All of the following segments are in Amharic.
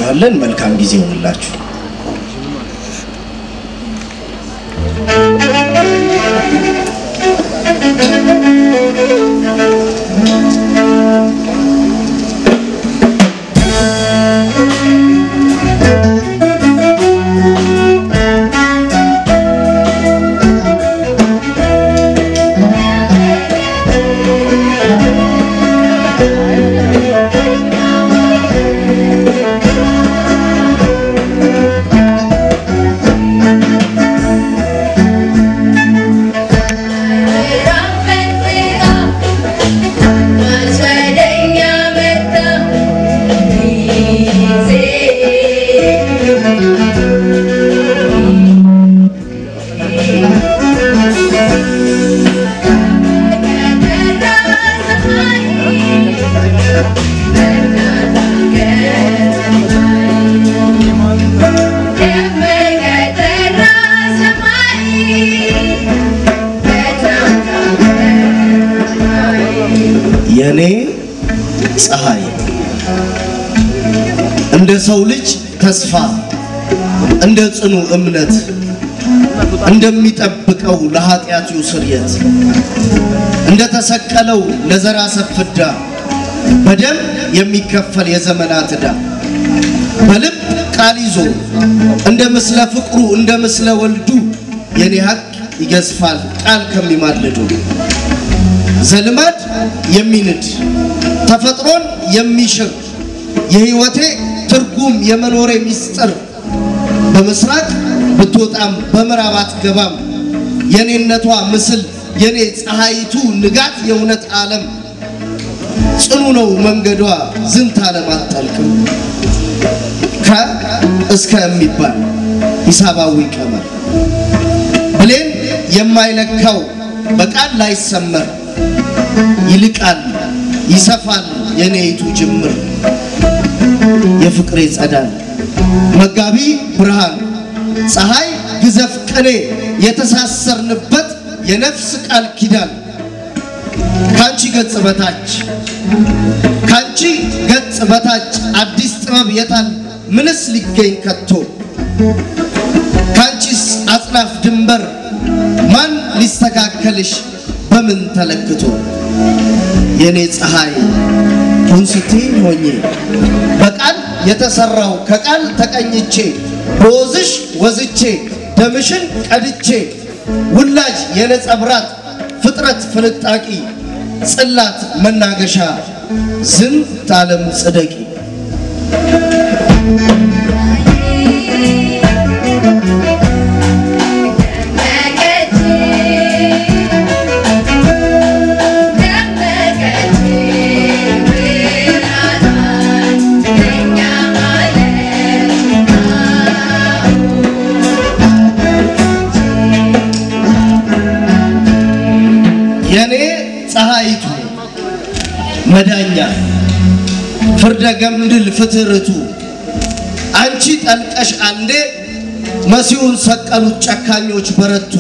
እንጋብዛችኋለን። መልካም ጊዜ ይሁንላችሁ። የኔ ፀሐይ እንደ ሰው ልጅ ተስፋ እንደ ጽኑ እምነት እንደሚጠብቀው ለኃጢአቱ ስርየት እንደ ተሰቀለው ለዘራ ሰፍዳ በደም የሚከፈል የዘመናት ዕዳ በልብ ቃል ይዞ እንደ ምስለ ፍቅሩ እንደ ምስለ ወልዱ የኔ ሀቅ ይገዝፋል ቃል ከሚማልዱ ዘልማድ የሚንድ ተፈጥሮን የሚሽር የህይወቴ ትርጉም የመኖሬ ሚስጥር በምስራቅ ብትወጣም በምዕራብ አትገባም የኔነቷ ምስል የኔ ፀሐይቱ ንጋት የእውነት ዓለም ጽኑ ነው መንገዷ ዝንተ ዓለም አትጠልቅም ከ እስከ የሚባል ሂሳባዊ ቀመር ብሌን የማይለካው በቃል ላይሰመር ይልቃል ይሰፋል የኔይቱ ጅምር የፍቅሬ ጸዳል መጋቢ ብርሃን ፀሐይ ግዘፍ ቅኔ የተሳሰርንበት የነፍስ ቃል ኪዳን ካንቺ ገጽ በታች ካንቺ ገጽ በታች አዲስ ጥበብ የታል ምንስ ሊገኝ ከቶ ካንቺስ አጽናፍ ድንበር ማን ሊስተካከልሽ በምን ተለክቶ የኔ ፀሐይ ሁን ስትይኝ ሆኜ በቃል የተሰራው ከቃል ተቀኝቼ በወዝሽ ወዝቼ ደምሽን ቀድቼ ውላጅ የነጸብራት ፍጥረት ፍንጣቂ ጽላት መናገሻ ዝንተ ዓለም ጽደቂ። የኔ ፀሐይቱ መዳኛ ፍርደ ገምድል ፍትርቱ አንቺ ጠልቀሽ አንዴ መሲሁን ሰቀሉት ጨካኞች በረቱ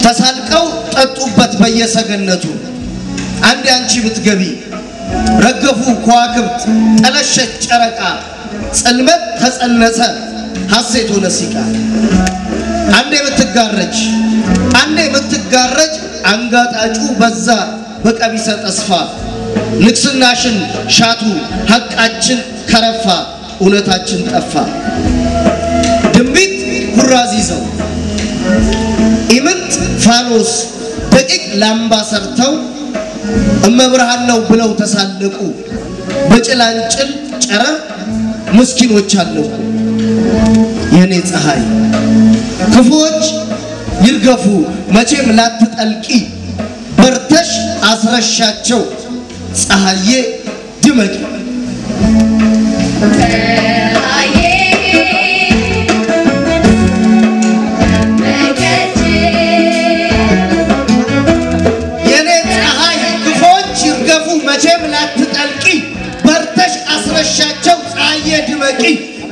ተሳልቀው ጠጡበት በየሰገነቱ አንዴ አንቺ ብትገቢ ረገፉ ከዋክብት ጠለሸች ጨረቃ ጽልመት ተጸነሰ ሐሴት ሆነ ሲቃ አንዴ ብትጋረጅ አንዴ ብትጋረጅ አንጋጣጩ በዛ በቀቢሰ ተስፋ ንግስናሽን ሻቱ ሐቃችን ከረፋ እውነታችን ጠፋ ድንቢት ኩራዝ ይዘው ኢምንት ፋኖስ ደቂቅ ላምባ ሰርተው እመብርሃን ነው ብለው ተሳለቁ በጭላንጭል ጨረር ምስኪኖች አለቁ። የኔ ፀሐይ ክፉዎች ይርገፉ መቼም ላትጠልቂ በርተሽ አስረሻቸው ፀሐዬ ድመቂ። የኔ ፀሐይ ክፉዎች ይርገፉ መቼም ላትጠልቂ በርተሽ አስረሻቸው ፀሐዬ ድመቂ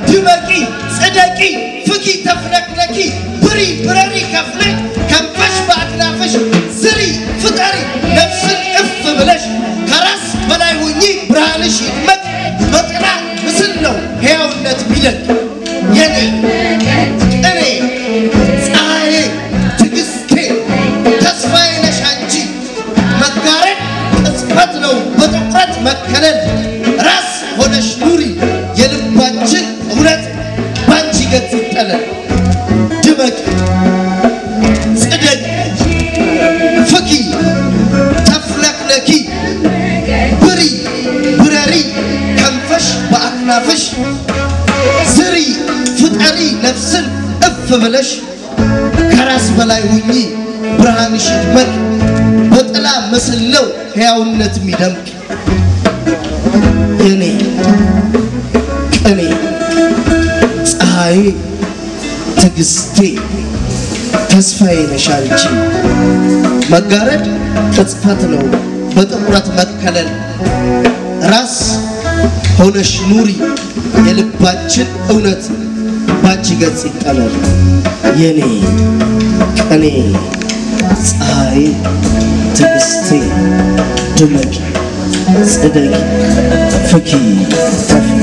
ድመቂ ጽደቂ ፍኪ ተፍለክለኪ ብሪ ብረሪ ከፍለሽ ከንፈሽ በአክናፍሽ ዝሪ ፍጠሪ ነፍስን እፍ ብለሽ ከራስ በላይ ሁኚ ብርሃንሽ ይድመቅ በጥላ ምስል ነው ሕያውነት ሚደቅ። የኔ ቅኔ ፀሐዬ ትዕግስቴ ተስፋዬ ነሽ አንቺ። መጋረድ ቅጽበት ነው በጥቁረት መከለል። ራስ ሆነሽ ኑሪ፣ የልባችን እውነት ባንቺ ገጽ ይጠለል። ድመቂ፣ ጽደቂ፣ ፍኪ፣ ተፍለክለኪ፣ ብሪ፣ ብረሪ ከንፈሽ በአክናፍሽ፣ ዝሪ፣ ፍጠሪ ነፍስን እፍ ብለሽ። ከራስ በላይ ሁኚ፣ ብርሃንሽ ይድመቅ። በጥላ ምስል ነው ሕያውነት የሚደምቅ። የኔ ቅኔ ፀሐዬ ትዕግስቴ ተስፋዬ ነሽ አንቺ። መጋረድ ቅጽበት ነው በጥቁረት መከለል። ራስ ሆነሽ ኑሪ፣ የልባችን እውነት ባንቺ ገጽ ይጠለል። የኔ ቅኔ ፀሐዬ ትዕግስቴ፣ ድመቂ፣ ጽደቂ፣ ፍኪ፣ ተፍኪ።